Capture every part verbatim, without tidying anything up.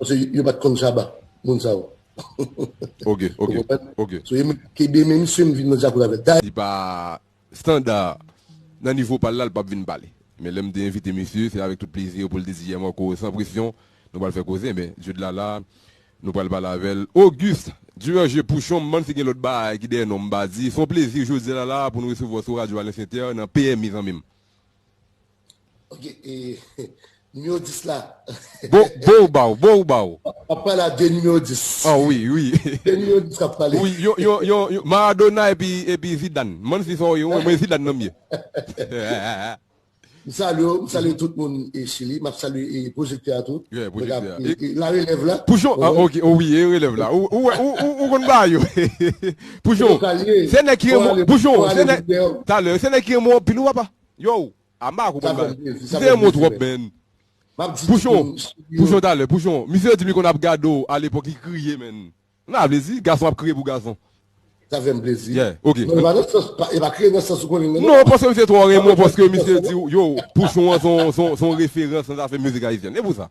Paske yo pa t konn Shabba, moun sa yo. Ok, ok, ok. So, e men, ke byen men misye m vin nan djakout avè l. Dayè, Li pa standa nan nivo pa l la, l p ap vin pale. Men lè m te envite misye, se avèk tout plezi pou l te di, yè Marco, san presyon, nou pral fè koze, men Jude la la, nou pral pale avè l. Auguste Duverger Pouchon, m bann si gen lòt bagay ki dèyè non m pa di. Se yon plezi jodi a la la pou nou resevwa w sou radyo Alens Inter nan P M I, zanmi m. Ok, e, nimewo dis la. Bon, bon ou ba w, bon ou ba w. Ap pale a de nimewo dis. Ah wi, wi. De nimewo dis k ap pale. Wi, yon, yon, yon, yon, Maradona epi, epi Zidane. M bann si sa w ye, mwen Zidane nan m ye. M salye w, m salye tout moun e Chili. M ap salye e pwojektè a tou. Yeah, pwojektè a. E, e, la relèv la. Pouchon, ah, ok, oh wi, e relèv la. Ou, ou, ou, ou, ou konn ba yo. Pouchon, se nèg ki renmen, Pouchon, se nèg, talè, se nèg ki renmen w anpil ou papa. Yo, a Marco konn ba. Misye renmen w twòp, man. Pouchon, Pouchon talè, Pouchon. Misye di m li konn ap gade w alepòk, li kriye, man. Nan vle di, gason ap kriye pou gason. Sa fè m plezi. Yeah, ok. Non, e pa nan sans, pa, e pa kriye nan sans ou konnen nan. Non, paske misye twò renmen w, paske misye di w, yo, Pouchon an se yon, se yon, se yon referans nan zafè mizik ayisyèn. E pou sa.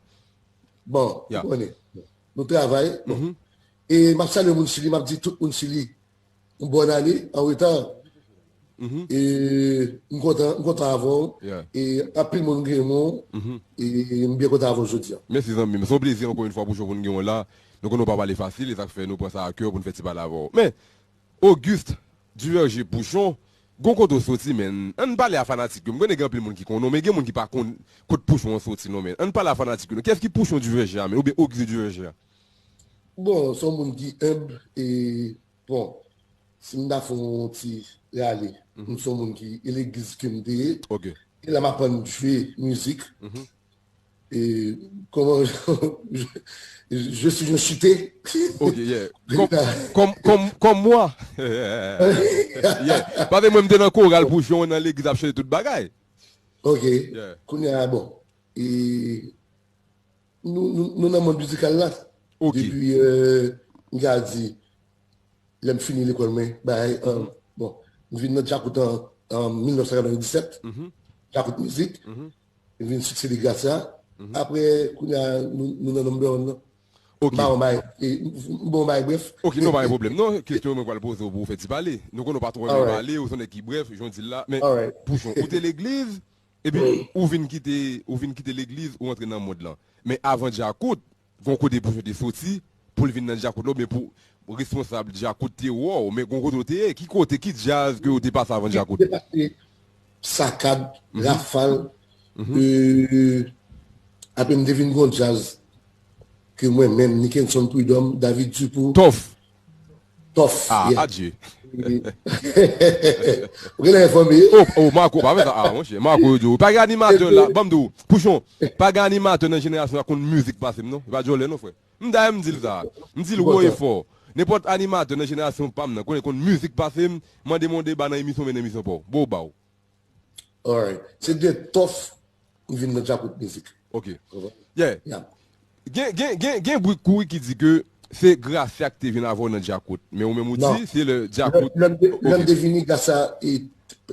Bon, ou konnen. Nou travay. Bon. E m ap salye moun Chili, m ap di tout moun Chili, yon bòn ane an reta. E m kontan, m kontan avè w. E anpil moun ki renmen w. E m byen kontan avè w jodi a. Mèsi zanmi m. Se yon plezi ankò yon fwa Pouchon pou n gen w la. Nou konnen w pa pale fasil, e sa k fè nou pran sa a kè pou n fè ti pale avè w. Men, Auguste Duverger Pouchon, gon kote w soti, men ann pale a fanatik yo. M konnen gen anpil moun ki konnen w, men gen moun ki pa konn kot Pouchon an soti non, men ann pale a fanatik yo. Kiyès ki Pouchon Duverger a, men, oubyen Auguste Duverger a? Bon, se yon moun ki enb e Bon, si m ta fè yon ti rale, m se yon moun ki e legliz ke m te ye. E lè m aprann jwe mizik, e kòman je, je suis un chuté. Ok, yeah. Comme, comme, comme, comme moi. Yeah. Paske mwen m te nan koral Pouchon nan legliz ap chante tout bagay. Ok. Kounye a, bon. E nou, nou, nou nan mond mizikal la. Depi, euh, m ka di, lè m fini lekòl mwen, bagay, euh, bon, m vin nan djakout an, an mil nèf san katrevenndisèt, djakout mizik, m vin siksede Gracia. Apre, kounye a, nou, nou nan number one nan. M pa wè bagay, e, m, m bon bagay, brèf. Ok, non, pa gen pwoblèm. Non, kesyon mwen pral poze w pou w fè ti pale. Nou konnen w pa twò renmen pale, ou se yon nèg ki brèf, jan w di l la. Men, Pouchon, ou te legliz, epi ou vin kite, ou vin kite legliz, ou antre nan mond lan. Men avan djakout, gon kote Pouchon te soti, pou l vin nan djakout la, oubyen pou responsab djakout te wè w, men gon kote w te ye, ki kote, ki djaz ke w te pase avan djakout? Sakad, Rafal, euh, apre m te vin gon djaz ke mwen menm, Nickenson Prud'homme, David Dupou. Tòf. Tòf. Ah, adje. Ou genlè enfòme. Oh, oh, Marco, pa fè sa. Ah, monchè, Marco, yo di w. Pa gen animatè la, ban m di w. Pouchon, pa gen animatè nan jenerasyon sa konn mizik pase m, non. E pa djòlè, non, frè. M dayè m di l sa. M di l wo e fò. Nenpòt animatè nan jenerasyon pa m nan, konnen konn mizik pase m, mande m yon deba nan emisyon, men nan emisyon pa w. Bon, ba w. Alright. Se de Tòf m vin nan djakout mizik. Ok. Yeah. Gen, gen, gen, gen bri kouri ki di ke se Gracia ki te vin avè w nan djakout. Men ou menm ou di, se lè djakout. Lè m te, lè m te vini, Gracia e,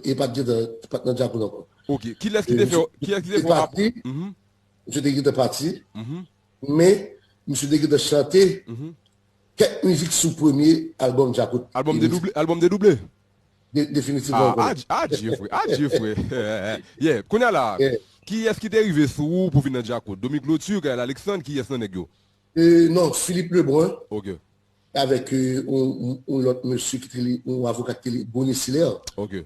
e pa t gentan, pa t nan djakout ankò. Ok. Kilès ki te fè, kilès ki te fè w ap... Misye te gentan pati. Men, misye te gentan chante kèk mizik sou premye albòm Djakout. Albòm dedouble, albòm dedouble. Definitivman. Ah, adje, frè, adje, frè. Yeah, kounye a la, kiyès ki te rive sou ou pou vin nan Djakout? Domique Lauture, Gaël Alexandre, kiyès nan nèg yo? Euh, non, Philippe Lebrun. Ok. Avèk, euh, yon, yon, yon lòt mesye ki te li, yon avoka ki te li Bonnie Silaire. Ok.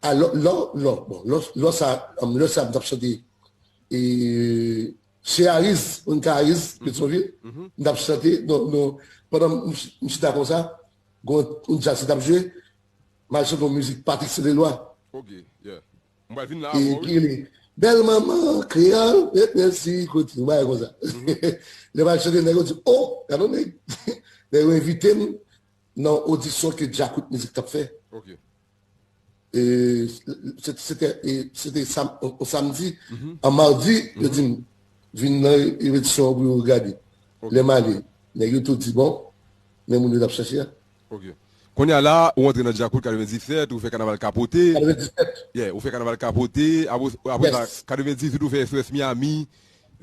Alò, lò, lò, bon, lò, lò sa, lò sa, m t ap chante, e, chez Ariz, moun ka Ariz, Petyonvil, m t ap chante, non, non, pandan m, m chita konsa, gon, yon djaz ki t ap jwe, m al chante yon mizik Patrick Saint-Éloi. Ok, yeah. M pral vin la avè w, wi. Ki rele Bèl manman kreyòl, mèt mèsi, kote, yon bagay konsa. Lè m al chante, nèg yo di, "Oh, gade yon nèg." Nèg yo envite m nan odisyon ke Djakout Mizik t ap fè. Ok. E, se, se te, e, se te sam-, on, on samdi. An madi, yo di m, "Vin nan repetisyon an pou yo gade." Lè m ale, nèg yo tou di, "Bon, men moun yo t ap chache a." Ok. Kounye a la, ou antre nan Djakout katrevenndisèt, ou fè Kanaval Kapote. Katrevenndisèt. Yeah, ou fè Kanaval Kapote, apre, apre sa, katrevenndizwit, ou fè S O S Miami.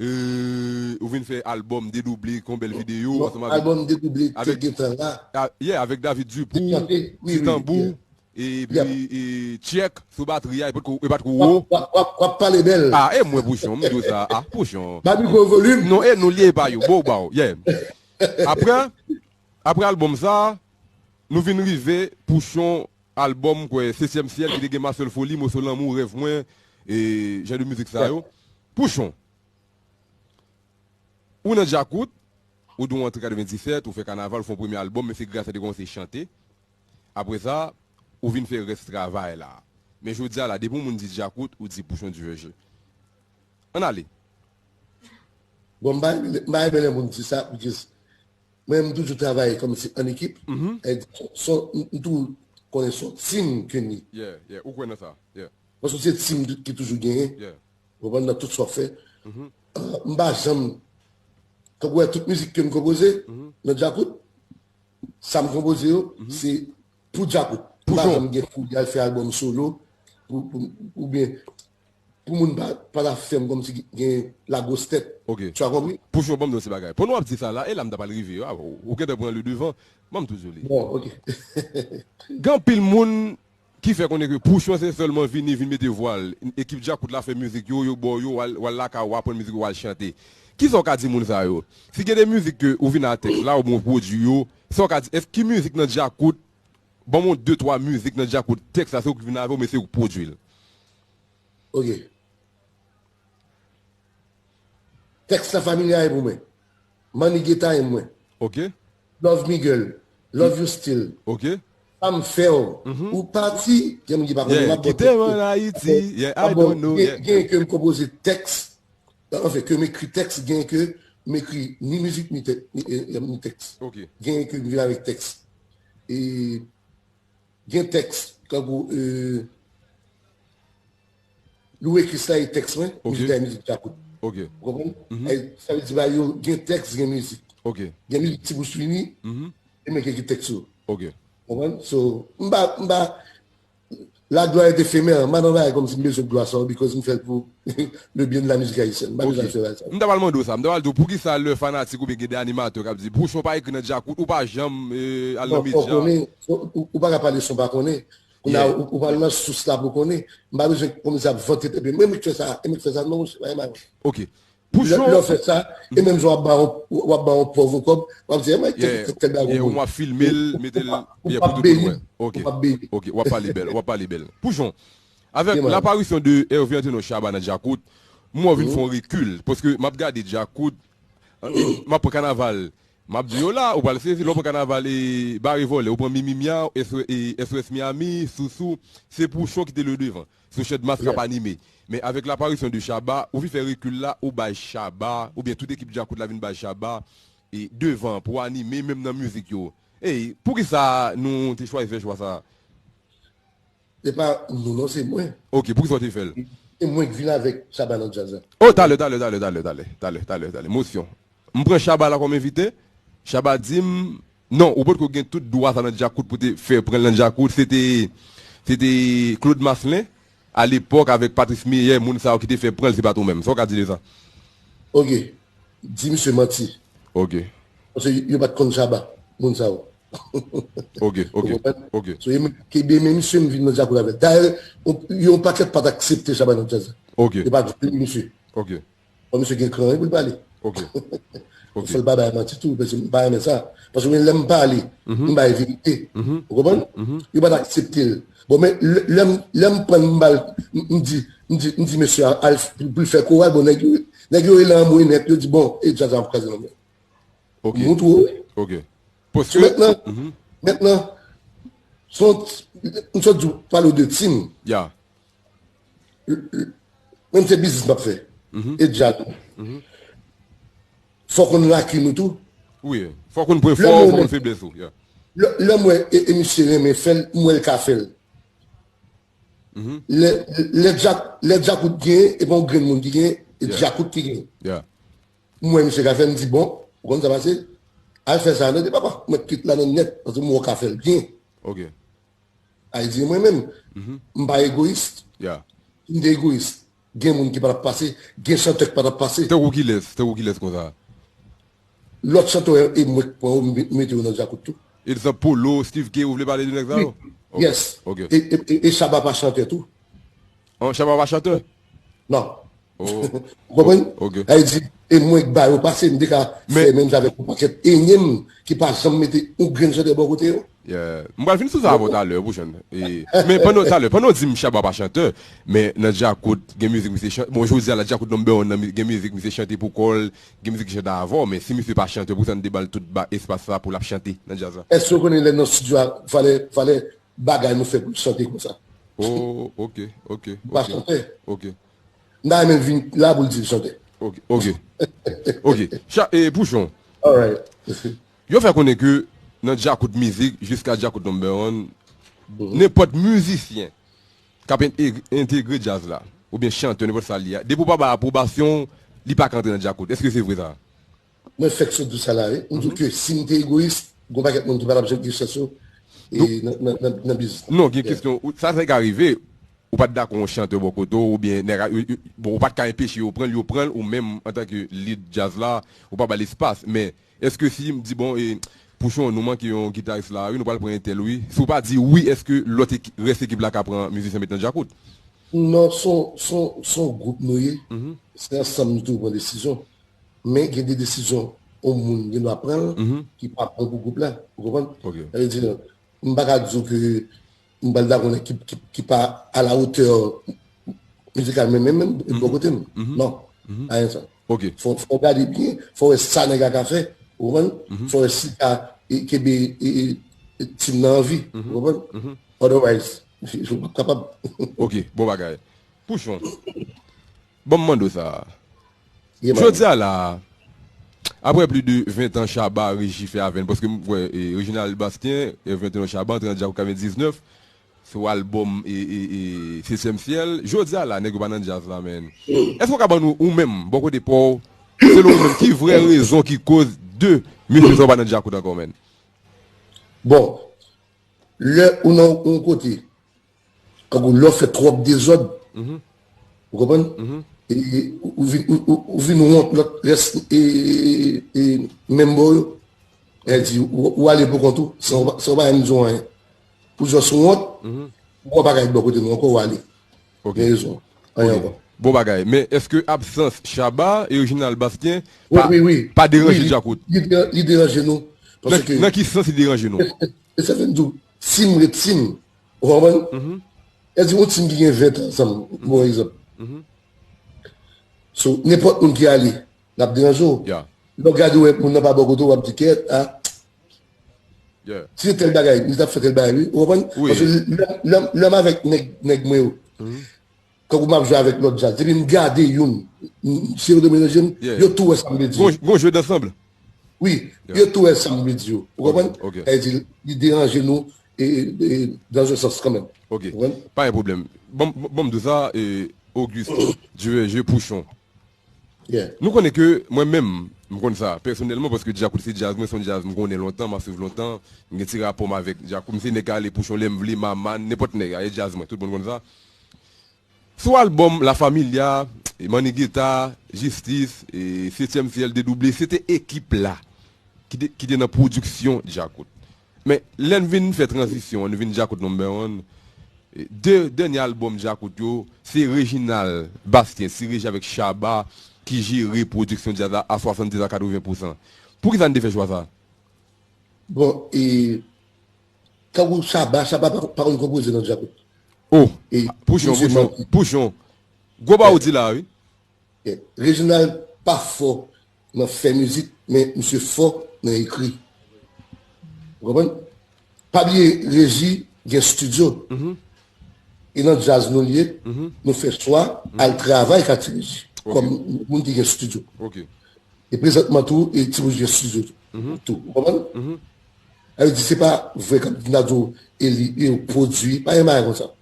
euh, ou vin fè albòm Dedouble, ki yon bèl videyo, ansanm avèk, albòm Dedouble te gentan la. Ah, yeah, avèk David Dupou, Ti Tanbou, epi, e, Tchèk, sou batri a, e pa t ko, e pa t ko wo. W ap, w ap, w ap pale bèl. Ah, e mwen Pouchon, m di w sa, ah, Pouchon. Ba mikwo volim. Non, e nou li e pa yo, bo ba w, yeah. Apre, apre albòm sa, nou vin rive Pouchon, albòm, kwè, Setyèm Syèl, ki te gen Marcel Foly, moso Lanmou, Rèv Mwen, e jan de mizik sa yo. Pouchon, ou nan Djakout, ou di w antre katrevenndisèt, ou fè kanaval, ou fè yon premye albòm, men se gras a te kòmanse chante. Apre sa, ou vin fè rès travay la. Men jodi a la, depi yon moun di Djakout, ou di Pouchon Diverge. Ann ale. Bon, m pa renmen, m pa renmen lè moun di sa, because mwen, m toujou travay kòmsi an ekip. Mhm. E, son, m, m toujou konnen son team ke ni. Yeah, yeah, ou kwè nan sa. Yeah. Paske se team ki toujou genyen. Yeah. Ou konprann, nan tout sa w fè. Mhm. Ah, m pa janm, tankou wè tout mizik ke m konpoze, mhm, nan Djakout, sa m konpoze yo, mhm, se pou Djakout. M pa janm gen fouli al fè albòm solo, pou, pou, oubyen pou moun pa, pa ta fè m kòmsi gen lagwostèt. Ok. Tu as compris? Pouchon, ban m di yon ti bagay. Pandan w ap di sa la, e la m ta pral rive, ah, ou, ou gentan pran le devant, ban m toujou li. Bon, ok. Gen anpil moun ki fè konnen ke Pouchon se sèlman vini, vin mete vwa l. Ekip Djakout la fè mizik yo, yo ba w yo, w al, w al lakay ou, w aprann mizik yo, w al chante. Kisa w ka di moun sa yo? Si gen de mizik ke ou vin a tèks la, oubyen w pwodui yo, sa w ka di? Èske ki mizik nan Djakout, ban m yon de twa mizik nan Djakout, tèks la se ou ki vin avè l, men se ou ki pwodui l? Ok. Tèks la familia e pou mwen. Manny Guetta e mwen. Ok. Love Me Girl, Love You Still. Ok. Sa m fè w. Mhm. Ou pati, gen moun ki pa konnen. Yeah, m ap kite mwen Ayiti. Yeah, I don't know. Gen, yeah, gen ke m konpoze tèks. Anfen, ke m ekri tèks, gen ke m ekri ni mizik, ni tè-, ni, eh, ni tèks. Ok. Gen ke m vin avèk tèks. E gen tèks, tankou, euh, Louis Christ la e tèks mwen, ok, mizik la e mizik Djakout. Ok. Ou konprann? Mhm. E sa vle di, ba yo gen tèks, gen mizik. Ok. Gen mizik Ti Bous Vini, mhm, e mwen ki ekri tèks yo. Ok. Ou konprann? So, m pa, m pa, la gloire est éphémère, m pa nan bagay kòmsi m bezwen glwa sa yo, because m fè l pou le bien de la musique haïtienne. M pa, ok, bezwen fè bagay sa yo. M ta pral mande w sa, m ta pral di w poukisa lè fanatik oubyen gen de animatè k ap di, Pouchon pa ekri nan Djakout, ou pa janm, eh, al nan medya. Non, fò konnen, ou, ou, ou pa ka pale san w pa konnen. Kounye a, yeah, ou, ou pral nan sous la pou konnen. M pa bezwen kòmanse ap vante tèt mwen. Mwen, mwen k fè sa, e mwen k fè sa, non, monchè, pa gen bagay. Ok. Lè, lè w fè sa, e menm jan w ap ba yon, w ap ba yon pòv yon kòb, w ap di, e mwen, yeah, tèl, tèl bagay, yeah, ou ap filme l, mete l, yeah, pou tout moun wè. Ok. Ou p ap beni. Ok, w ap pale bèl, w ap pale bèl. Pouchon, avèk laparisyon de Hervé Antenor Shabba nan Djakout, m wè w vin fè yon rekil. Paske m ap gade Djakout, m ap pran kanaval, m ap di yo la, ou pral sezi, lè w pran kanaval e Bare Vòlè, ou pran Mimimia, S O S, e S O S Miami, Sousou, se Pouchon ki te le devan. Sou Chèdmas k ap anime. Men avèk laparisyon de Shabba, ou vin fè rekil la, ou bay Shabba, oubyen tout ekip Djakout la vin bay Shabba, e devan pou anime, menm nan mizik yo. Ey, poukisa nou te chwazi fè chwa sa a? Se pa nou non, se mwen. Ok, poukisa w te fè l? Se mwen ki vin avèk Shabba nan djaz la. Oh, talè, talè, talè, talè, talè, talè, talè, talè. Mosyon. M pran Shabba la kòm envite. Shabba di m, non, ou potko gen tout dwa sa nan Djakout pou te fè pran l nan Djakout. Se te, se te Claude Marcelin, alepòk, avèk Patrice Meyer, moun sa yo ki te fè pran l, se pa t ou menm. Sa w ka di de sa? Ok. Di misye manti. Ok. Paske yo pa t konn Shabba, moun sa yo. Ok, ok, ok. So, e men, ke byen men misye m vin nan Djakout avè l. Dayè, yon, yon pakèt pa t aksepte Shabba nan djaz la. Ok. Yo pa t vle misye. Ok. Bon, misye gen kran wi pou l pale. Ok. Ok. Fò l pa bay manti tou, paske m pa renmen sa. Paske mwen, lè m pale, m bay verite. Ou konprann? Yo pa t aksepte l. Bon, men lè, lè m, lè m pran l, m ba l, m, m di, m di, m di mesye a, al, pou l fè koral, bon, nèg yo, nèg yo rele anmwe nèt, yo di, bon, e djaz la ap kraze nan men. Ok. M montre w. Ok. Paske mentnan, mentnan, se yon, m sot di w, pale w de team. Ya. Menm se biznis m ap fè. E djaz. Fò konn laki nou tou. Wi. Fò konn pwen fò w, fò konn feblès ou. Ya. Lè, lè m wè e, e misye renmen fè l, m wè l ka fè l. Lè, lè Djak-, lè Djakout genyen, e pa yon grenn moun ki genyen, e Djakout ki genyen. Ya. M wè misye ka fè, m di, bon, ou konn sa pase? Al fè sa, non, di papa, mwen kit la nan nèt, paske m wè w ka fè l byen. Ok. Sa vle di mwen menm, m pa egoyis. Ya. Si m te egoyis, Gen moun ki pa t ap pase, gen chantè ki pa t ap pase. Tankou kilès, tankou kilès konsa? Lòt chantè e mwen k pran yo, m mete yo nan djakout tou. Egzanp, Polo, Steve K, ou vle pale de nèg sa yo? Wi. Ok. Yes. Ok. E, e, e, e Shabba pa chantè tou? An, Shabba pa chantè? Non. Oh. Ou konprann? Ok. Sa vle di, e mwen k ba yo pase, m te ka fè menm jan avèk yon pakèt enyèm ki pa janm mete yon grenn chantè bò kote yo. Yeah. M pral vin sou sa avè w talè, Pouchon. E, men pandan talè, pandan w di m Shabba pa chantè, men nan djakout, gen mizik misye chante. Bon, jodi a la, djakout number one nan mi-, gen mizik misye chante pou kò l, gen mizik ki chante avè w, men si misye pa chantè, poukisa n te ba l tout ba espas sa pou l ap chante nan djaz la? Èske w konnen lè nan estidyo a, valè, valè bagay nou fè pou l chante konsa? Oh, ok, ok, ok. Li pa chantè. Ok. M ta renmen l vin la pou l di l chantè. Ok, ok. Ok. Cha-, e, Pouchon. Alright. Yo fè konnen ke nan djakout mizik, jiska djakout number one, nenpòt mizisyen k ap en-, entegre djaz la, oubyen chantè, nenpòt sa l ye a, depi w pa bay apwobasyon, li pa ka antre nan djakout. Èske se vre sa? Mwen fèk sot di w sa la, wi. M di w ke si m te egoyis, gon pakèt moun ki pa t ap janm gen chans yo, e, nan, nan, nan, nan biznis la. Non, gen kesyon, ou, sa, sa ka rive, ou pa t dakò yon chantè bò kote w, oubyen nèg a, yo, yo, bon, ou pa t ka enpeche yo pran l, yo pran l, ou menm, antanke lead djaz la, ou pa ba l espas. Men, èske si m di, bon, e, Pouchon, nou manke yon gitaris la, wi, nou pral pran entèl, wi. Si w pa di wi, èske lòt eki-, rès ekip la ka pran mizisyen met nan djakout? Non, se yon, se yon, se yon gwoup nou ye. Se ansanm nou toujou pran desizyon. Men gen de desizyon yon moun gen dwa pran l ki pa bon pou gwoup la. Ou konprann? Ok. Sa vle di, m pa ka di w ke m pral dakò yon ekip ki, ki pa à la hauteur mizikal, men menm, menm, bò kote m. Non. Anyen sa. Ok. Fò, fò w gade byen, fò w wè sa nèg la ka fè. Ou konprann? Fò w wè si l ka, e, kenbe, e, e, e, team nan an vi. Ou konprann? Otherwise, ou p ap kapab. Ok, bon bagay. Pouchon, ban m mande w sa. Jodi a la, apre plis de ven tan Shabba reji fè avè n, paske m wè, e, Reginald Bastien, e, ven tan Shabba antre nan djakout katrevendisnèf, sou albòm, e, e, e, Setyèm Syèl. Jodi a la, nèg yo pa nan djaz la, men. Èske w ka ban nou, ou menm, bò kote pa w, selon ou menm, ki vrè rezon ki koz de mesye sa yo pa nan djakout ankò, men? Bon, lè ou nan yon kote, tankou lè w fè twòp dezòd, ou konprann? E, e, ou, ou vin, ou, ou, ou vin wont lòt rès, e, e, e, e, membè w yo. Sa vle di, ou, ou ale pou kont ou, san w pa, san w pa janm di w anyen. Pou jis ou wont, ou wè w pa ka ret bò kote nou ankò, ou ale. Ok. Gen rezon. Anyen ankò. Bon bagay. Men èske absans Shabba e Reginald Bastien pa, pa deranje Djakout? Wi, wi, wi. Li, li deranje nou. Nan, paske nan ki sans li deranje nou? E, e, e sa fè m di w, team ret team. Ou konprann? Sa vle di yon team ki gen ven tan ansanm, bon egzanp. So, nenpòt moun ki ale, l ap deranje w. Lè w gade w wè moun nan pa bò kote w, w ap di, kèt, a. Si se tèl bagay, li t ap fè tèl bagay, wi. Ou konprann? Paske lè, lè, lè m avèk nèg, nèg mwen yo, kankou m ap jwe avèk lòt djaz, depi m gade youn, m, m, si yo te melanje m, yo tou wè sa m vle di yo. Gon, gon jwe dansanm. Wi, yo tou wè sa m vle di yo. Ou konprann? Sa vle di, li deranje nou, e, e, e, dans un sens kanmenm. Ok. Ou konprann? Pa gen pwoblèm. Bon, bon, bon, m di w sa, e, Auguste, Dieu, Dieu Pouchon. Nou konnen ke mwen menm, m konn sa, pèsonèlman, paske Djakout se djaz mwen, se yon djaz m konnen lontan, m ap swiv lontan, m gen ti rapò m avèk Djakout, m se nèg k ale Pouchon lè m vle, Maman, nenpòt nèg, a, e djaz mwen, tout moun konn sa. Sou albòm La Familia, e Manny Guitar, Justice, e Setyèm Syèl, Dedoublé, se te ekip la ki te, ki te nan pwodiksyon Djakout. Men, lè n vin fè tranzisyon an, nou vin Djakout number one, e, de dènye albòm Djakout yo, se Reginald Bastien, Ti Reji avèk Shabba ki jere pwodiksyon djaz la a swasanndiz a katreven pousan. Poukisa n te fè chwa sa? Bon, e, tankou Shabba, Shabba pa, pa konn konpoze nan Djakout. Oh, e, Pouchon, Pouchon, Pouchon. Gwo ba ou di la, wi. Reginald pa fò nan fè mizik, men misye fò nan ekri. Ou konprann? Pa bliye, Reji gen estidyo. E nan djaz nou l ye, nou fè chwa al travay ka Ti Reji, kòm moun ki gen estidyo. E prezantman tou, e Ti Reji gen estidyo tou. Ou konprann? Sa vle di, se pa vre k ap vin ap di w, e li, e pwodui, pa gen bagay konsa.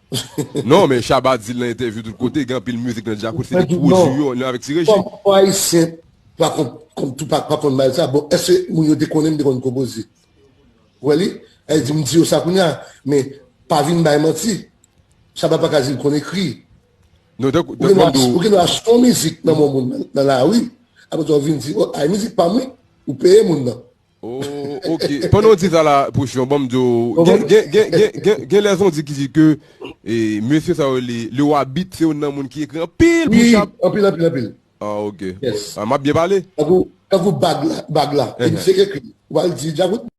Non, men Shabba di l nan entèvyou tout kote, gen anpil mizik nan Djakout, se li k pwodui yo, li avèk Ti Reji. Kòm, kòm Ayisyen, pa konn, konn tou, pa, pa konn bagay sa. Bon, èske moun yo te konnen m te konn konpoze? Ou wè li? Sa vle di, m di yo sa kounye a, men pa vin bay manti. Shabba pa ka di l konn ekri. Non, tankou, ou gen dwa, ou gen dwa achte yon mizik nan men yon moun nan, nan lari, apre sa w vin di, oh, ay mizik pa m wi, ou peye moun nan. Oh, ok. Pandan w di sa la, Pouchon, ban m di w, gen, gen, gen, gen, gen, gen lèzon di ki di ke, e, mesye sa yo, le, le Wabit, se youn nan moun ki ekri anpil pou Chaba. Anpil, anpil, anpil. Ah, ok. Yes. Ah, m ap byen pale. Tankou, tankou bag la, bag la. E misye ki ekri. Ou pral di, Djakout.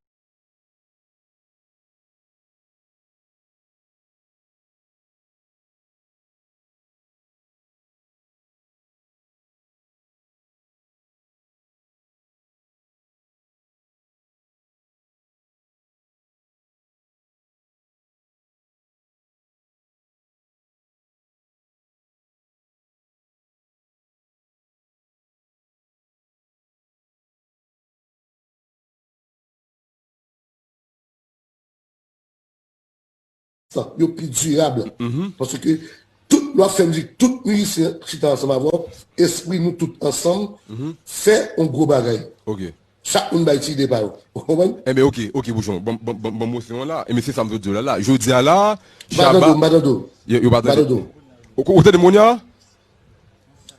Yo pi dirab. Paske tout, lè w ap fè mizik, tout mizisyen chita ansanm avè w, espri nou tout ansanm, fè yon gwo bagay. Ok. Chak moun bay ti ide pa yo. Ou konprann? Enben, ok, ok, Pouchon. Ban, ban, ban, ban m wese yon la. Enben, se sa m sot di w la, la. Jodi a la, Chaba. M pa tande w, m pa tande w. Yo, yo pa tande. M pa tande w. Ou, ou tande m kounye a?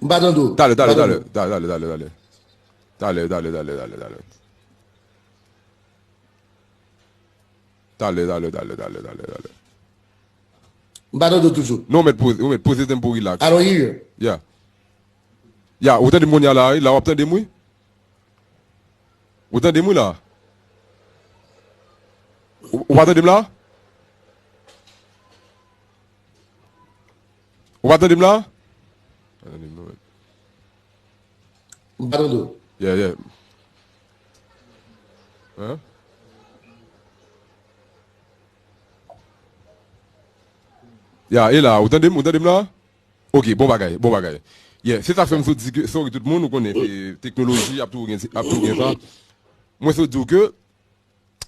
M pa tande w. Talè, talè, talè, talè, talè, talè, talè. Talè, talè, talè, talè, talè. Talè, talè, talè, talè, talè, talè. M pa tande w toujou. Non, ou mèt poze, ou mèt poze tèm pou relax. I don't hear. Yeah. Yeah, ou tande m kounye a la, wi? La w ap tande m, wi? Ou tande m, wi, la? Ou, ou pa tande m la? Ou pa tande m la? Pa tande m, non. M pa tande w. Yeah, yeah. Hein? Ya, e la, ou tande m, ou tande m la? Ok, bon bagay, bon bagay. Yeah, se sa k fè m sot di ke, sorry tout moun, ou konnen, se teknoloji, ap toujou gen, ap toujou gen sa. Mwen sot di w ke,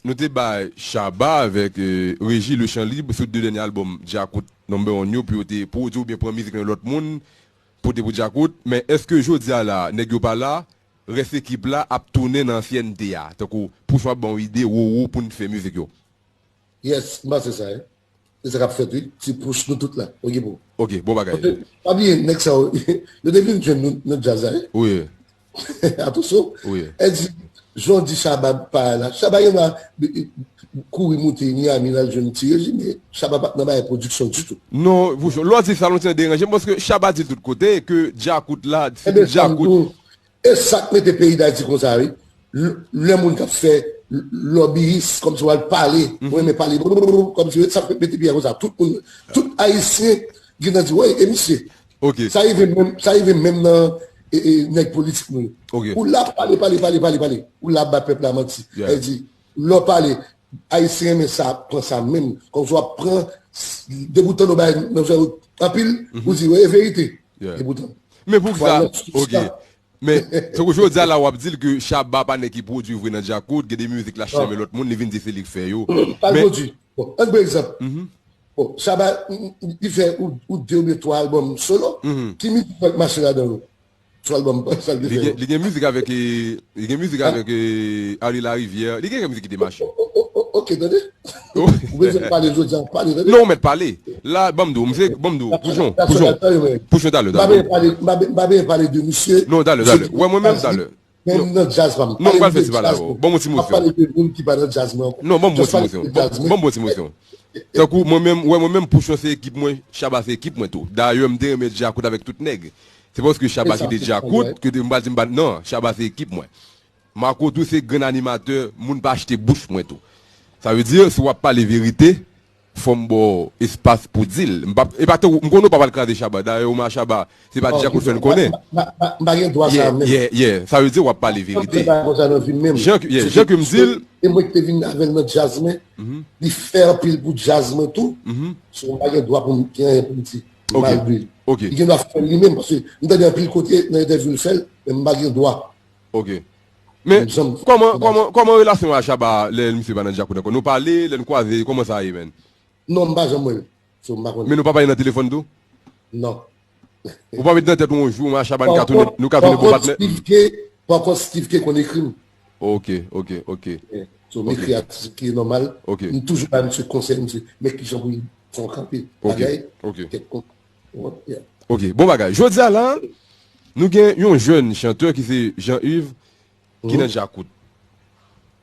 nou te bay Shabba avèk, eh, Reji le chan lib sou de dènye albòm Djakout number one yo pou yo te pwodui oubyen pran mizik nan lòt moun, pote pou Djakout. Men èske jodi a la, nèg yo pa la, rès ekip la ap tounen nan ansyènte a? Tankou Pouchon ap ban w ide, Roro, pou n fè mizik yo. Yes, m panse sa, wi. Se sa k ap fèt, wi. Ti Pouch, nou tout la. Ok, bon. Ok, bon bagay. Paske, pa bliye, nèg sa yo, yo te vin jwenn nou nan djaz la, wi. Wi. Atansyon. Wi. Èl di, jan w di Shabba pa la. Shabba gen dwa kouri moute Miami, l al jwenn Ti Reji, men Shabba pa t nan bagay pwodiksyon ditou. Non, Pouchon, lè w di sa, lontan deranje m, paske Shabba di l tout kote ke Djakout la, se Djakout. E sa k mete peyi Dayiti konsa, wi. L-, lè moun k ap fè l-, lòbiyis, kòmsi w al pale, mwen renmen pale, kòmsi sa k mete peyi a konsa. Tout moun, tout Ayisyen gentan di, woy, e misye. Ok. Sa rive menm, sa rive menm nan, e, e, nèg politik nou yo. Ok. Ou la ap pale, pale, pale, pale, pale. Ou la ap ba pèp la manti. Yeah. Sa vle di, lè w pale, Ayisyen renmen sa, pran sa menm. Kòmsi w ap pran, depoutan nou bay nan zè anpil, ou di, wi, e verite. Yeah. Depoutan. Men poukisa, ok. Men, tankou jodi a la, w ap di l ke Shabba pa nèg ki pwodui vre nan Djakout, gen de mizik l achte nan men lòt moun, li vin di se li k fè yo. Pa l pwodui. Bon, ann pran egzanp. Bon, Shabba, m, m, li fè ou, ou de oubyen twa albòm solo. Ki mizik k mache ladan yo? Sou albòm, sa l te fè yo. Li gen, li gen mizik avèk, eh, li gen mizik avèk, eh, Arly Larivière. Li gen kèk mizik ki te mache. O, o, o, ok, tande. Ou bezwen pale jodi a, pale, tande. Non, ou mèt pale. La, ban m di w, misye, ban m di w, Pouchon, Pouchon, Pouchon, talè, talè. M pa bezwen pale, m pa be-, m pa bezwen pale de misye. Non, talè, talè. Wè, mwen menm, talè. Menm nan djaz pa m. Non, m pral fè ti pale avè w. Ban m yon ti mosyon. M ap pale de moun ki pa nan djaz mwen ankò. Non, ban m yon ti mosyon. Ban m yon ti mosyon. Tankou mwen menm, wè, mwen menm, Pouchon se ekip mwen, Shabba se ekip mwen tou. Dayè, m te renmen Djakout avèk tout nèg. Se paske Shabba kite Djakout, ke m pral di m pa, non, Shabba se ekip mwen. Marco tou se grenn animatè, moun pa achte bouch mwen tou. Sa vle di, si w ap pale verite, fò m ba w espas pou di l. M pa, e pa tankou, m konnen w pa pral kraze Shabba. Dayè, ou mè a Shabba, se pa Djakout fè n konnen. M pa, m pa, m pa gen dwa sa menm. Yeah, yeah. Sa vle di, w ap pale verite. Jan ke, yeah, jan ke m di l. E mwen ki te vin avè l nan djaz mwen, li fè anpil pou djaz mwen tou. So, m pa gen dwa pou m gen anyen pou m di mal de li. Ok. Li gen dwa fè l li menm, paske m tande anpil kote nan entèvyou l fè l, men m pa gen dwa. Ok. Men, kòman, kòman, kòman relasyon w a Shabba lè misye pa nan Djakout ankò? Nou pale, lè n kwaze, kòman sa ye, menn? Non, m pa janm wè l. So, m pa konnen. Men nou pa pale nan telefòn tou? Non. Ou pa met nan tèt ou yon jou, mwen a Shabba, nou ka tounen, nou ka tounen bon patnè? Pankò Steve K, pankò Steve K konn ekri m. Ok, ok, ok. Yeah. So, m ekri atis ki nòmal. Ok. M toujou bay misye konsèy, misye, men kijan pou l fè yon kanpe. Ok, bagay, ok. Kèk kon-, yeah. Ok, bon bagay. Jodi a la, nou gen yon jèn chantè ki se Jean Yves, ki nan Djakout.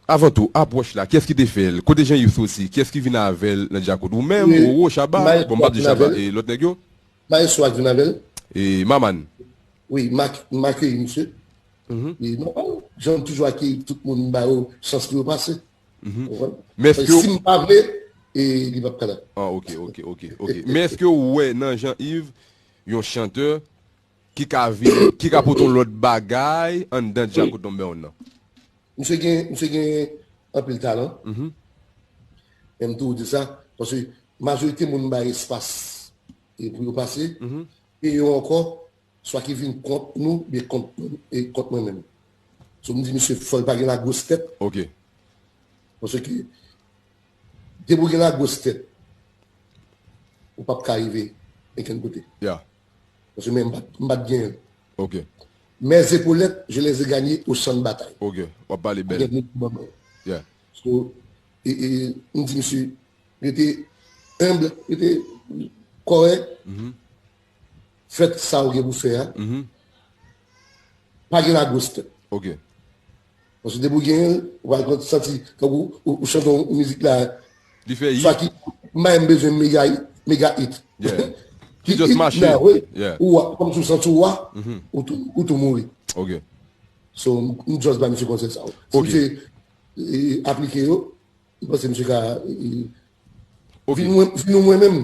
Avan tou, apwòch la, kiyès ki te fè l? Kote Jean Yves soti? Kiyès ki vin avè l nan Djakout? Ou menm, Roro, Shabba? Bon, m p ap di Shabba, e lòt nèg yo? Maestro a k vin avè l. E Maman. Wi, m ak- m akeyi misye. E nòmal, jan m toujou akeyi tout moun, m ba yo chans pou yo pase. Ou konprann? Men èske si m pa vle, e li p ap ka la. Ah, ok, ok, ok, ok. Men èske ou wè nan Jean Yves yon chantè ki ka vin, ki ka pote yon lòt bagay anndan Djakout number one nan? Misye gen, misye gen anpil talan. Men m toujou di sa, paske majorite moun bay espas e pou yo pase, e yo ankò, swa ki vin kont nou, byen kont, e kont mwen menm. So, m di misye, fò l pa gen lagwos tèt. Ok. Paske, depi w gen lagwos tèt, ou p ap ka rive okenn kote. Yeah. Paske men m pa t- m pa t genyen l. Ok. Mes épaulettes, je les ai gagnées au champ de bataille. Ok. W ap pale bèl. Gen moun ki ban mwen. Yeah. So, e, e, m di misye, rete enb, rete kòrèk. Fè sa ou gen pou fè a. Pa gen lagwos tèt. Ok. Paske depi w genyen l, ou pral konn santi tankou ou, ou chante yon mizik la. Li fè hit. Sa ki, m pa menm bezwen mega, mega hit. Yeah. Ki just mache. Yeah. Ou a, kòm si w santi w a, ou tou, ou tou mouri. Ok. So, m, m just ba misye konsèy sa yo. Si misye, e, aplike yo, m panse misye ka, e, vin mwen, vin mwen menm.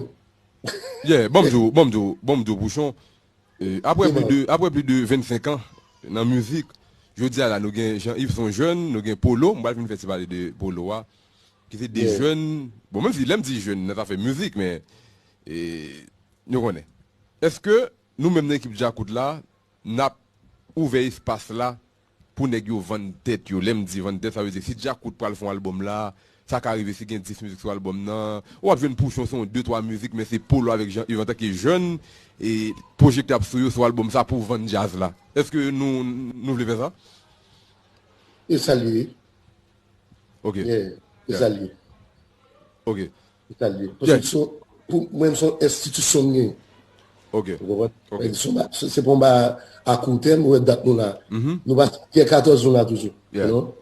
Yeah, bon m di w, bon m di w, bon m di w, Pouchon. E, apre plis de, apre plis de vennsenk an nan mizik, jodi a la, nou gen Jean Yves, se yon jèn, nou gen Polo, m pral vin fè ti pale de Polo a, ki se de jèn, bon, menm si lè m di jèn nan zafè mizik, men, e, nou konnen. Èske nou menm nan ekip Djakout la, n ap ouvè espas la pou nèg yo vann tèt yo? Lè m di vann tèt, sa vle di si Djakout pral fè yon albòm la, sa ka rive si gen dis mizik sou albòm nan, w ap jwenn Pouchon se yon de twa mizik, men se Polo avèk Jean Yves antanke jèn, e pwojektè ap sou yo sou albòm sa pou vann djaz la. Èske nou, nou vle fè sa? E sa l ye. Ok. Yeah, e sa l ye. Ok. E sa l ye. Paske se yon, pou mwen, se yon enstitisyon m genyen. Ok. Ou konprann? Ok. Se, se pa yon bagay a kou tèm, ou wè dat nou la. Nou pase Pyè katòz, nou la toujou. Yeah. You know?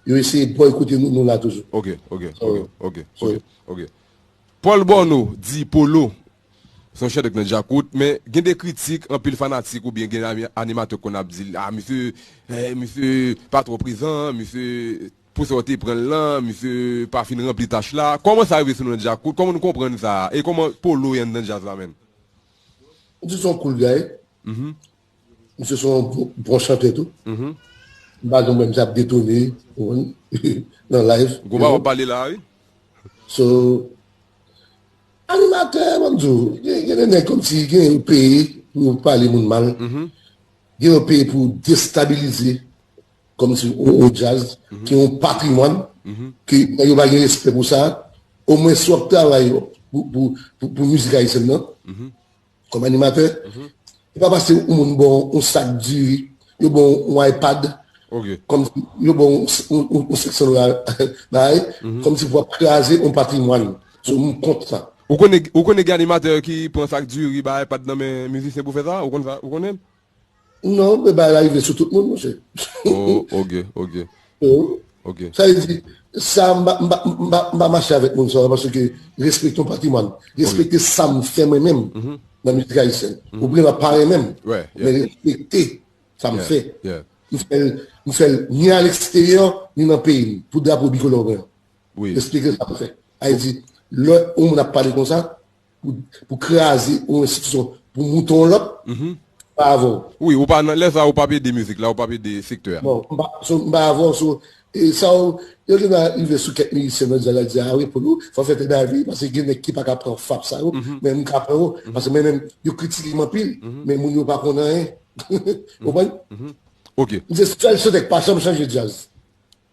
Yo eseye bòykote nou, nou la toujou. Ok, ok, ok, ok, ok, ok. Paul Borno di Polo se yon chantè k nan djakout, men gen de kritik, anpil fanatik oubyen gen ani-, animatè k konn ap di l, a, misye, eh, misye pa twò prezan, misye, pou sa w te pran l lan, misye pa fin ranpli tach la. Kòman sa rive sou nou nan djakout? Kòman nou konprann sa? E kòman Polo ye anndan djaz la menm? M di se yon cool guy. Misye se yon bon, bon chantè tou. M pa janm wè misye ap detone, ou konprann, nan live. Gwo ba w ap pale la, wi. So, animatè, ban m di w, gen, gen de nèg kòmsi gen yo peye pou yo pale moun mal. Gen yo peye pou destabilize kòmsi yon, yon djaz, ki yon patrimwàn, ke nèg yo pa gen respè pou sa. Omwen si w ap travay pou, pou, pou, pou mizik ayisyèn nan, kòm animatè, e pa pase yon moun ba w yon sak diri, yo ba w yon iPad, kòm yo ba w yon, yon, yon, yon senk san dola, bay, kòmsi pou w ap kraze yon patrimwàn. So, m kont sa. Ou konnen, ou konnen gen animatè ki pran sak diri, bay iPad nan men mizisyen pou fè sa? Ou konn sa? Ou konnen? Non, men bagay la rive sou tout moun, monchè. Oh, ok, ok. Ok. Sa vle di, sa, m pa, m pa, m pa, m pa mache avèk moun sa, paske respekte yon patrimwàn. Respekte sa m fè mwen menm nan mizik ayisyèn. Ou renmen, pa renmen m, men respekte sa m fè. M fè l, m fè l ni a leksteryè, ni nan peyi m, pou drapo bikolò mwen an. Respekte sa m fè. Sa vle di, lè yon moun ap pale konsa, pou, pou kraze yon enstitisyon, pou moute yon lòt, pa avè w. Wi, ou pa nan, lè sa, ou p ap ede mizik la, ou p ap ede sektè a. Non, m pa, so, m pa avè w, so, e sa yo, yo gentan rive sou kèk mizisyen nan djaz la, di, a wi, pou nou, fò fè tèt davi, paske gen nèg ki pa ka pran fap sa yo, men m ka pran yo, paske mwen menm, yo kritike m anpil, men moun yo pa konn anyen. Ou konprann? Ok. M se sèl chantè k pa janm chanje djaz.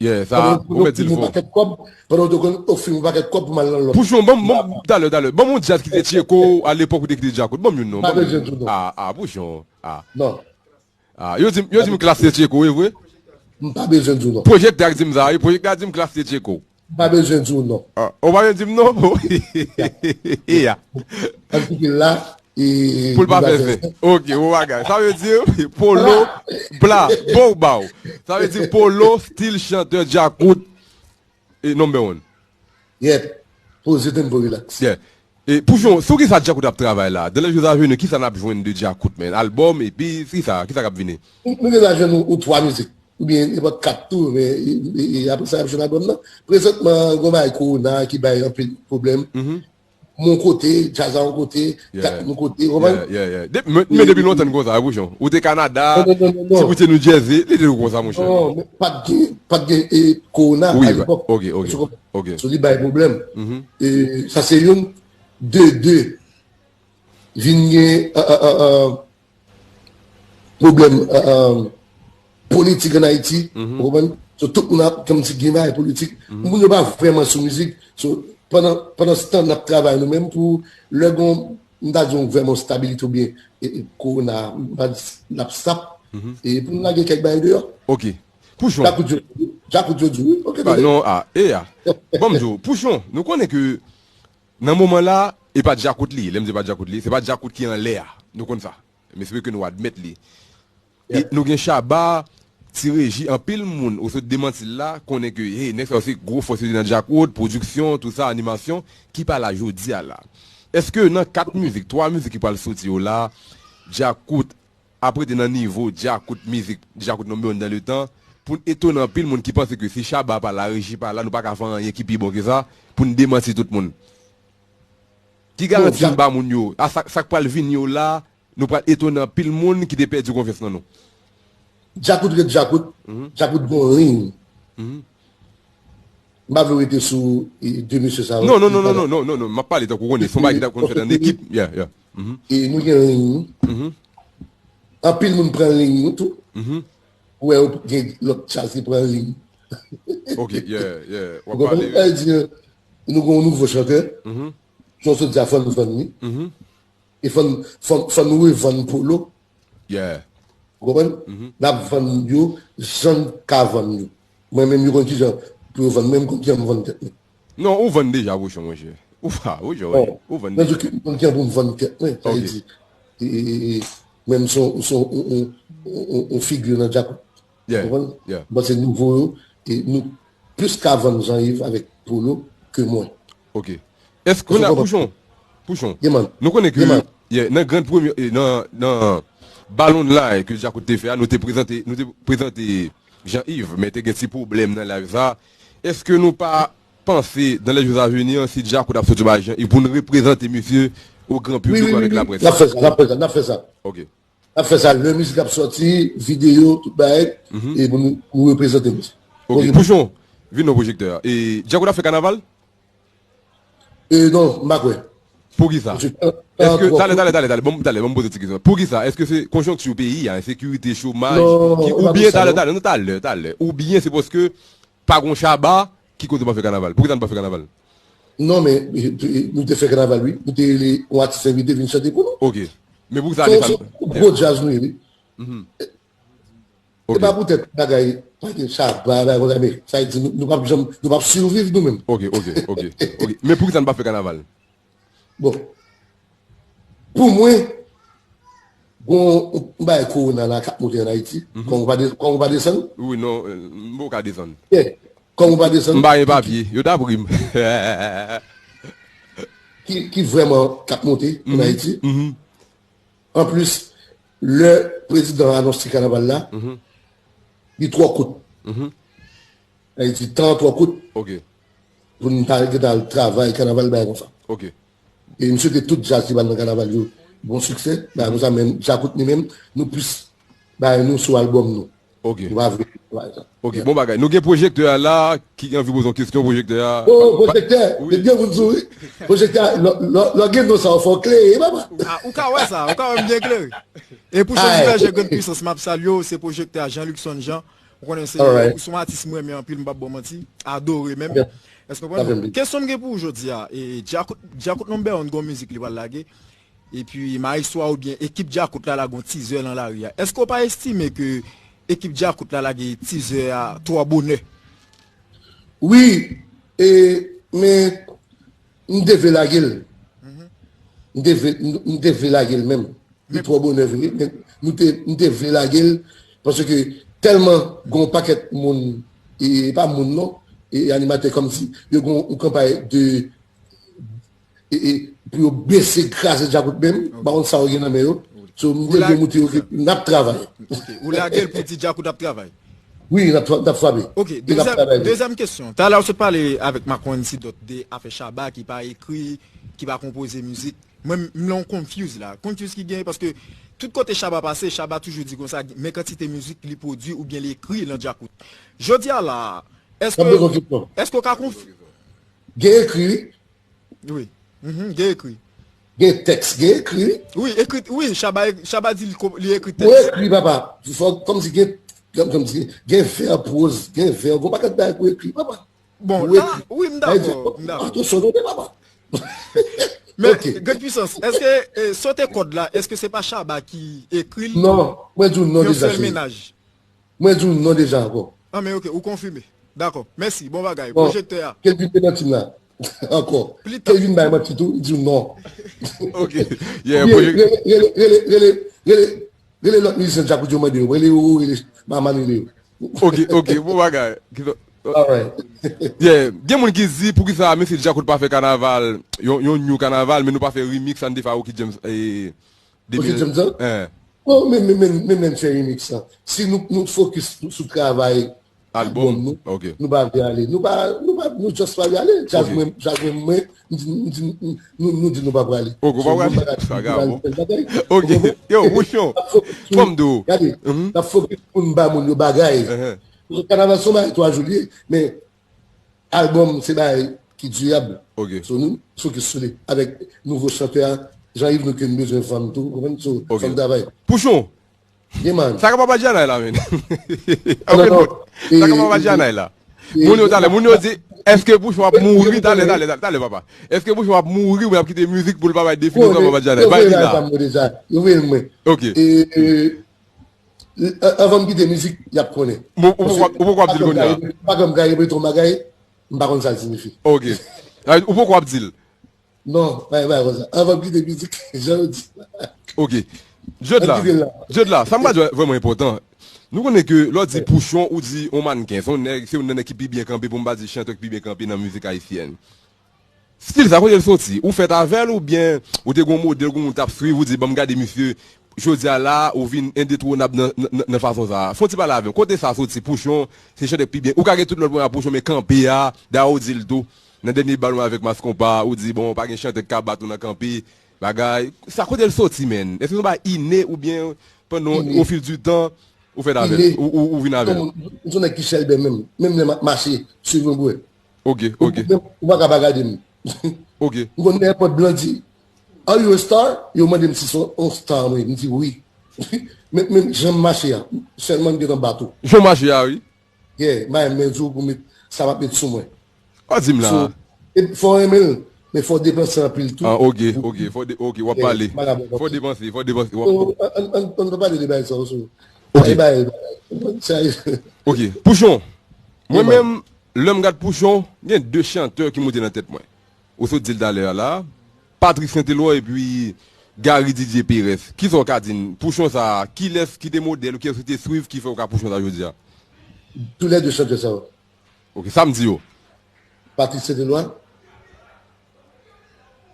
Yeah, sa, ou mèt di l fò. Pandan yo te konn ofri m yon pakèt kòb, pandan yo te konn ofri m yon pakèt kòb pou m al nan lòt. Pouchon, ban m, ban m, talè, talè. Ban m yon djaz ki te Tcheko, alepòk ou te kite Djakout. Ban m youn non. M pa bezwen di w non. Ah, ah, Pouchon. Ah. Non. Ah, yo di, yo di m Klass te Tcheko, e vre? M pa bezwen di w non. Pwojektè a k di m sa, wi. Pwojektè a di m Klass te Tcheko. M pa bezwen di w non. Ah, ou pa bezwen di m non? Ya. An tou ka la, E pou l pa fè zen. Ok, bon bagay. Sa vle di, Polo, bla, bon ba w. Sa vle di, Polo, stil chantè, djakout, e number one. Yep. Poze tempo, relax. Yeah. E Pouchon, sou kisa Djakout ap travay la? Dans les jours à venir, kisa n ap jwenn de Djakout, man? Album, epi kisa, kisa k ap vini? Nou, nou deja jwenn yon, yon twa mizik. Oubyen nenpòt kat tou, men e, e, e apre sa, y ap jwenn album nan. Prezantman, gon bagay kowona ki bay anpil pwoblèm. Mon kote, djaz a yon kote, kat yon kote, w konprann? Yeah, yeah, yeah. De- Men men depi lontan n konsa, wi, Pouchon. Ou te Kanada, Non, non, non, non, non. Ti ou te New Jersey, li te konsa, monchè. Non, men pa t gen, pa t gen e, kowona Wi, alepòk. Ok, ok, Ou konprann? Ok. So, li bay pwoblèm. E, sa se youn, de, de. Vin gen, ah, ah, ah, ah, pwoblèm, ah, ah, politik ann Ayiti, ou konprann? So, tout moun ap kòmsi gen bagay politik. Moun yo pa vrèman sou mizik. So, pandan, pandan se tan, n ap travay nou menm pou lè gon, m ta di yon vrèman stabilite oubyen e, e, kowona, m pa di l ap stop. E pou n lage kèk bagay deyò. Ok. Pouchon. Djakout yo, Djakout yo di wi. Ok, Ba, tande. Non, a, e a. Ban m di w, Pouchon, nou konnen ke nan moman la, e pa Djakout li ye. Lè m di pa Djakout li, se pa Djakout ki anlè a. Nou konn sa. M espere ke nou admèt li. E nou gen Shabba, Ti Reji, anpil moun, ou sot demanti l la, konnen ke, hey, nèg sa yo se gwo fòs yo te nan Djakout, pwodiksyon, tou sa, animasyon, ki pa la jodi a la. Èske nan kat mizik, twa mizik ki pral soti yo la, Djakout ap rete nan nivo Djakout mizik, Djakout number one dans le temps, pou n etone anpil moun ki panse ke si Shabba pa la, Reji pa la, nou pa ka fè anyen ki pi bon ke sa, pou n demanti tout moun. Ki Bon, garanti n Dja- ba moun yo? A sa, sa k pral vini yo la, nou pral etone anpil moun ki te pèdi konfyans nan nou. Djakout ret Djakout, Djakout gon liy. M pa vle w rete sou e, de mesye sa yo. Non, non, non, non, non, non, non, non, m ap pale tankou w konnen, se yon bagay ki t ap konn fèt an ekip. Yeah, yeah. E nou gen liy nou. Anpil moun pran liy nou tou. Ou wè yo gen lòt djaz ki pran liy. Ok, yeah, yeah. W ap pale, wi. Sa vle di, nou gen yon nouvo chantè. Jan w sot di a, fò n vann li. E fò n, fò n, fò n revann Polo. Yeah. Ou konprann? N ap vann yo jan n ka vann yo. Mwen menm, yo konn kijan pou yo vann mwen, m konn kijan m vann tèt mwen. Non, ou vann deja, Pouchon, monchè. Ou pa, ou jwe, ou vann Nan deja. Nan di ki m konn kijan pou m vann tèt mwen. Sa vle Ok. di, e, e, e, e, mwen, m se yon, m se yon, yon, yon, yon, yon figi nan djakout. Yeah, Ou konprann? yeah. M panse nouvo yo, e nou plis ka vann Jean-Yves avèk Polo ke mwen. Ok. Èske Ou konprann? Pouchon, Pouchon, Yeah, man. nou konnen ke Yeah, man. yeah, nan grand premye, eh, nan, nan Balon Lay ke Djakout te fè a, nou te prezante, nou te prezante Jean-Yves, men te gen ti pwoblèm nan live sa. Èske nou pa panse, dans les jours à venir, si Djakout ap soti ba Jean-Yves, pou n reprezante misye o gran Wi, piblik wi, wi, avèk wi. laprès? N ap fè sa, n ap fè sa, n ap fè sa. Ok. N ap fè sa lè mizik ap sòti, videyo, tout bagay, e pou nou, nou reprezante misye. Ok. Bon, Pouchon, vin nan pwojektè a. E Djakout ap fè kanaval? E non, m pa kwè. Poukisa? Èske, talè, talè, talè, talè, bon, talè, bon, m poze ti kesyon. Poukisa? Èske se konjonkti peyi a, ensekirite, chomaj, Non, ki, oubyen, talè, talè, non, talè, talè. Oubyen se paske pa gon Shabba ki kote pa fè kanaval. Poukisa n pa fè kanaval? Non, men, e, e, nou te fè kanaval, wi. Nou te rele yon atis envite vin chante pou nou. Ok. Men poukisa Se, se gwo djaz nou ye, wi. E Ok. pa poutèt bagay, pa gen Shabba, bagay konsa, men sa vle di nou, nou p ap janm, nou p ap siviv nou menm. Ok, ok, ok, ok. Men poukisa n pa fè kanaval? Bon. Pou mwen, gon yon bagay kowona la k ap monte ann Ayiti. Kongo pa de-, Kongo pa desann. Wi, non, eh, m poko ka desann. Yeah. Kongo pa desann. M pa gen papye. Yo ta pri m. Ki, ki vrèman k ap monte ann Ayiti. Anplis, lè prezidan an anonse kanaval la, li twò kout. Sa vle di, tan an twò kout Ok. pou n ta gentan al travay kanaval, bagay konsa. Ok. E m swete tout djaz ki pral nan kanaval yo bon siksè, bagay konsa, men Djakout li menm, nou plis bagay nou sou albòm nou. Ok. Nou pa vle, pa egzanp. Ok, bon bagay. Nou gen pwojektè a la, ki anvi poze yon kesyon, pwojektè a. Oh, pwojektè, wi. Li gen moun sou, wi. Pwojektè a, lò, lò, lò gen non sa, w fò klere, papa. Ah, ou ka wè sa, ou ka wè m byen klere. E pou Chonji Bèje Grand Puissance, m ap salye w, se pwojektè a Jean Luckson Jean. Ou konnen se, Alright. Ou se yon atis m renmen anpil, m p ap ba w manti, adore menm. Ok. Èske w konprann? Kesyon m gen pou ou jodi a, e, Djakout, Djakout number one gon mizik li pral lage. Epi Maestro a oubyen ekip Djakout la lage yon teaser nan lari a. Èske w pa estime ke ekip Djakout la lage teaser a twò bonè? Wi, e, men m te vle lage l. M te vle, m, m te vle lage l menm. Li twò bonè vre, men nou te, m te vle lage l, paske tèlman gen yon pakèt moun, e, e pa moun non, e animatè kòmsi, yo gen yon kanpay de, e, e, pou yo bese, kraze djakout menm, m pa konn sa yo gen nan men yo. So, m te vle montre yo ke n ap travay. Ok. Ou lage l pou di djakout ap travay. Wi, n ap, n ap frape. Ok, dezyèm, dezyèm kesyon. Talè ou sot pale avèk Marc-Henry Sidot de afè Shabba ki pa ekri, ki pa konpoze mizik. Mwen, m lan confuse la. Confuse ki genyen paske tout kote Shabba pase, Shabba toujou di konsa, men kantite mizik li pwodui oubyen li ekri nan djakout. Jodi a la, èske, èske w ka konf... Gen ekri, wi. Wi. Mhm, gen ekri. Gen tèks, gen ekri, wi. Wi, ekri, wi, Shabba, Shabba di li, li ekri tèks. Ou ekri, papa. Fò, kòmsi gen, kòmsi gen vè, pwoz, gen vè, gon pakèt bagay pou ekri, papa. Bon, la, wi, m dakò, m dakò. Atensyon, tande, papa. Men, Great Puissance, èske, e, sote kòd la, èske se pa Shabba ki ekri l? Non, mwen di w non deja, cheri. Mwen di w non deja ankò. Ah, men ok, ou konfime. Dakò. Mèsi, bon bagay. Bon, pwojektè a. Kelvin te manti m la. Ankò. Kelvin bay manti tou, li di w non. Ok. Yeah, pwojektè. Rele, rele, rele, rele, rele lòt mizisyen djakout yo mande yo. Rele yo, rele Maman, rele yo. Ok, ok, bon bagay. Alright. Yeah, gen moun ki di poukisa mesye djakout pa fè kanaval, yon, yon new kanaval, men nou pa fè remix, sa n te fè a Rocky James, e, Rocky James lan? Non, men, men, men, men, men fè remix lan. Si nou, nou fokis sou travay albòm nou, nou pa vle ale. Nou pa, nou pa, nou just pa vle ale. Jazz mwen, jazz mwen, mwen, m di, m di, m, nou, nou di nou pa prale. Ok, ou pa prale? Sa grav, bon. Ok, yo, Pouchon, fò m di w. Gade, n ap fokis pou n ba moun yo bagay. Kanaval se yon bagay twa jou li ye, men albòm se bagay ki dirab. Ok. So nou fokis sou li avèk nouvo chantè a, Jean-Yves nou ke n bezwen fanm tou, ou konprann? So, fanm travay. Pouchon, Yeah man. Sa k ap Papa Djanay la, men. Sa k ap Papa Djanay la. Moun yo talè, moun yo di, èske Pouchon ap mouri? Talè, talè, talè, talè, papa. Èske Pouchon ap mouri oubyen ap kite mizik pou l pa bay definitif Papa Djanay? Bay li la. Yo voye l mwen. Ok. Avan m kite mizik, y ap konnen. Ou poko ap di l kounye a? M pa janm ka repete yon bagay, m pa konn sa l siyifi. Ok. Ou poko ap di l? Non, pa, pa konsa. Anvan m kite mizik, jan yo di. Ok. Jod la, Jod la, sa m pral di w vrèman enpòtan. Nou konnen ke lè w di Pouchon, ou di yon mannken, se yon nèg, se youn nan nèg ki pi byen kanpe, pou m pa di chantè ki pi byen kanpe nan mizik ayisyèn. Stil sa, kote l soti? Ou fèt avè l oubyen ou te gen yon modèl, gen yon moun w t ap swiv, ou di, "Ban m gade misye, jodi a la, ou vin endetwonab nan, nan, nan fason sa a." Fè yon ti pale avè m. Kote sa soti? Pouchon, se chantè k pi byen. Ou ka gen tout lòt pwoblèm ak Pouchon, men kanpe a, dayè ou di l tou. Nan dènye bal mwen avèk Mass Konpa, ou di, bon, pa gen chantè k ka bat ou nan kanpe, bagay. Sa kote l soti, menn? Èske se yon bagay ine oubyen pandan, au fil du temps, ou fèt avè l, ou, ou, ou vin avè l? M se yon nèg ki chèlbè menm. Menm lè m ap mache, swiv mwen pou wè. Ok, ok. Ou pa ka pa gade m. Ok. M konn nenpòt blan di, "Are you a star?" Yo mande m si se yon star mwen ye. M di wi. Men, men jan m mache a, sèlman m gentan bat ou. Jan w mache a, wi. Yeah, m pa renmen di w pou met, sa m ap met sou mwen. Pa di m la. So, e, fò w renmen l, men fò w depanse anpil tou. Ah, ok, ok, fò de, ok, w ap pale. Fò w depanse, fò w depanse. So, ann, ann, ann pa pale de bagay sa yo, so. Ok. Bagay, bagay. Sa, ok, Pouchon. Mwen menm, lè m gad Pouchon, gen de chantè ki monte nan tèt mwen. Ou sot di l talè a la. Patrick Saint-Éloi epi Gary Didier Perez. Kisa w ka di n? Pouchon sa a, kilès ki te modèl ou, kilès ou te swiv ki fè w ka Pouchon sa jodi a? Tou lè de chantè sa yo. Ok, sa m di yo. Patrick Saint-Éloi.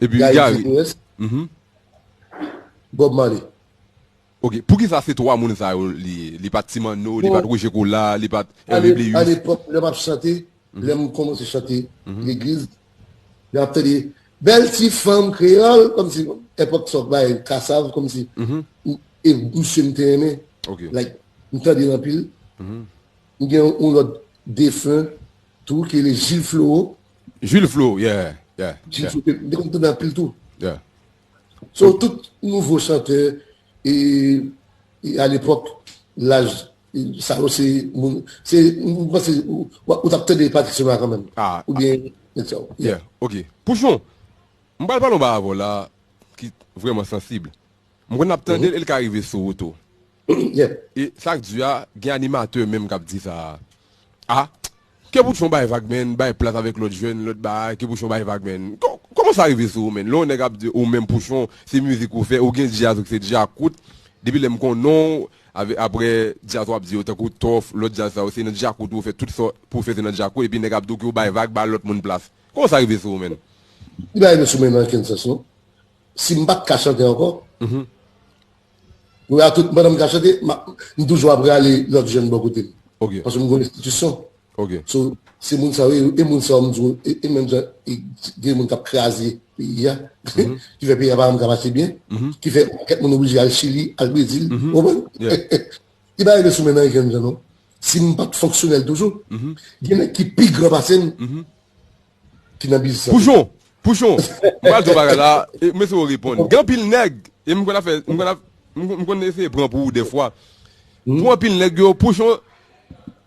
Epi Gary. Gary. Mhm. Bob Marley. Ok, poukisa se twa moun sa yo li ye? Li pa t Ti Manno, li pa t Roger Colas, li pa t Hervé Bleuus? Alepòk, lè m ap chante, lè m kòmanse chante legliz, lè m ap tande bèl ti fanm kreyòl, kòmsi epòk sa w bay Kassav, kòmsi e misye m te renmen. Like, m tande l anpil. M gen yon lòt defen tou ki rele Jules Floro. Jules Floro, yeah, yeah. Jules Floro, m te konn tande anpil tou. Yeah. So, tout nouvo chantè, e, e alepòk, laj, e, sa yo se moun, se, m panse, ou, ou t ap tande Patrick Sena kanmenm. Ah, oubyen, nèg sa yo. Yeah, ok. Pouchon, m pral pale yon bagay avè w la, ki vrèman sansib. M konn ap tande l e l ka rive sou ou tou. E sa k di a, gen animatè menm k ap di sa a. A, ke Pouchon bay vag menn, bay plas avèk lòt jèn, lòt bagay, ke Pouchon bay vag menn. Kò-, kòman Kòman sa rive sou ou, menn? Lè yon nèg ap di ou menm Pouchon, se mizik ou fè, ou gen djaz ou se djakout. Depi lè m konn non, apre djaz w ap di yo tankou Tòf, lòt djaz sa yo, se nan djakout ou fè tout sa pou fè se nan djakout, epi nèg ap di w ki ou bay vag, bay lòt moun plas. Kòman sa rive sou ou, menn? Li pa rive sou mwen nan okenn sans, non. Si m pa t ka chante ankò, men a tout, pandan m ka chante, m toujou ap rale lòt jèn bò kote m. Paske m gen yon enstitisyon. So, se moun sa yo, e moun sa yo, m di w, e menm jan, gen moun k ap kraze peyi a, ki fè peyi a pa janm ka mache byen, ki fè yon pakèt moun oblije al Chili, al Brezil, ou konprann? Li pa rive sou mwen nan okenn jan, non. Si m pa t fonksyonèl toujou, gen nèg ki pi gran pase m, ki nan biznis sa. Pouchon, Pouchon, m pral di w bagay la, e, mesye yo reponn. Gen anpil nèg, e m konn afè, m konn af, m konn, m konn eseye pran pou ou dèfwa. Pou anpil nèg yo, Pouchon,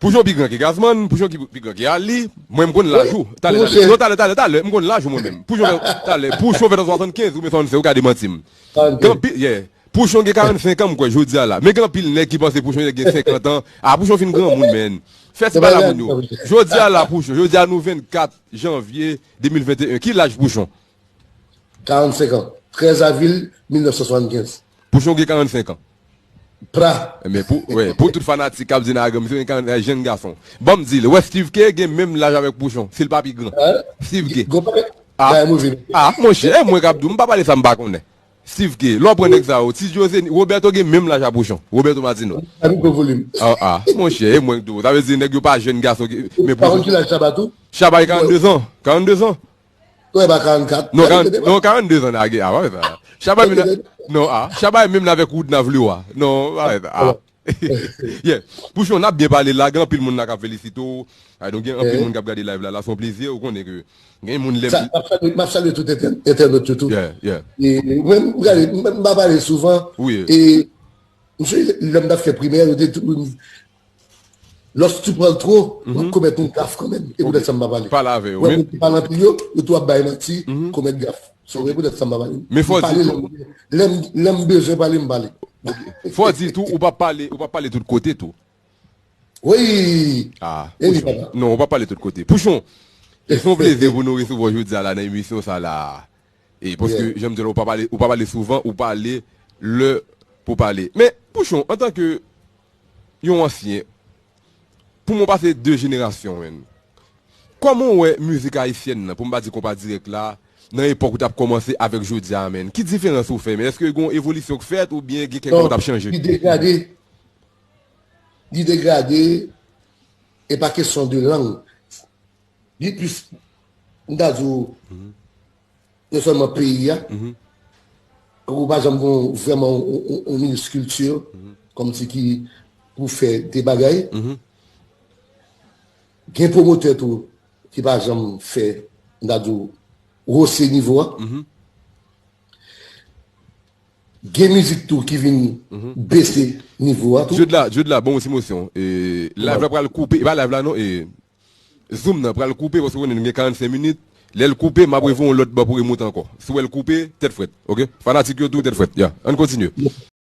Pouchon pi gran ke Gazman, Pouchon ki pi gran ke Ali, mwen m konn laj ou. Talè, talè, non, talè, talè, talè, m konn laj ou mwen menm. Pouchon fè, talè, Pouchon fèt an swasannkenz, ou byen swasannsenk, ou ka demanti m. Gen anpil, yeah. Pouchon gen karannsenk an, m kwè, jodi a la. Men gen anpil nèg ki panse Pouchon gen senkant an. A, Pouchon fin granmoun, menn. Fè ti bagay la moun yo. Jodi a la, Pouchon, jodi a nou vennkat janvye de mil venteyen. Ki laj Pouchon? Karannsenk an. Trèz avril mil nèf san swasannkenz. Pouchon gen karannsenk an. Pra. Men pou, wè, pou tout fanatik k ap di nan agran, misye gen karannsenk an, jèn gason. Ban m di l, wè Steve K gen menm laj avèk Pouchon, si l pa pi gran. Steve K. Ah, ah, monchè, e mwen k ap di w, m pa pale sa m pa konnen. Steve K, lè w pran nèg sa yo, Ti Jose, Roberto gen menm laj a Pouchon. Roberto Martino. Ah, ah, monchè, e mwen k di w. Sa vle di nèg yo pa jèn gason ki, men Pouchon. Ki laj Shabba tou? Shabba gen karannde zan. Karannde zan. Ou wè pa karannkat. Non, karannde, non, karannde zan nage. Ah, pa fè sa. Shabba menm nan, non, ah, Shabba menm nan avèk Wood nan vle w a. Non, pa fè sa. Ah. Yeah. Pouchon, n ap byen pale la, gen anpil moun la k ap felisite w. Ah, donk gen anpil moun k ap gade live la. La se yon plezi, ou konnen ke gen moun lè m ap salye, m ap salye tout entè-, entènot yo tou. Yeah, yeah. E mwen, m gade, m, m pa pale souvan. Wi. E m sonje lè m t ap fè primè, yo te tou, lòske tu parles trop, w ap komèt yon gaf kanmenm. E poutèt sa m pa pale. Pale avè yo. Wè, moun ki pale anpil yo, yo tou ap bay manti, komèt gaf. So, e poutèt sa m pa pale. Men fò di tou, lè m, lè m bezwen pale, m pale. Fò di tou, ou pa pale, ou pa pale tout kote tou. Wi. Ah, Pouchon. Non, ou pa pale tout kote. Pouchon, se yon plezi pou nou resevwa w jodi a la nan emisyon sa la. E paske, jan m di w la, ou pa pale, ou pa pale souvan, ou pale lè pou pale. Men, Pouchon, antanke yon ansyen, pou mwen pase de jenerasyon, menn. Kòman w wè mizik ayisyèn nan, pou m pa di konpa dirèk la, nan epòk ou t ap kòmanse avèk jodi a, menn? Ki diferans ou fè, menn? Èske gen yon evolisyon k fèt oubyen gen kèk bagay k ap chanje? Non, li degrade. Li degrade, e pa kesyon de lang. Li plis, m ta di w, non sèlman peyi a, ou pa janm gen vrèman yon, yon, yon minis kilti, kòmsi ki pou fè de bagay. Gen pwomotè tou ki pa janm fè, m ta di w, wose nivo a. Gen mizik tou ki vin bese nivo a tou. Jude la, Jude la, bon, ti mosyon. E, live la pral koupe, e pa live la non, e, Zoom nan pral koupe, paske w konnen nou gen karannsenk minit. Lè l koupe, m ap revoye yon lòt bò pou remoute ankò. Si w wè l koupe, tèt frèt, oke? Fanatik yo tou, tèt frèt, ya. Ann kontinye.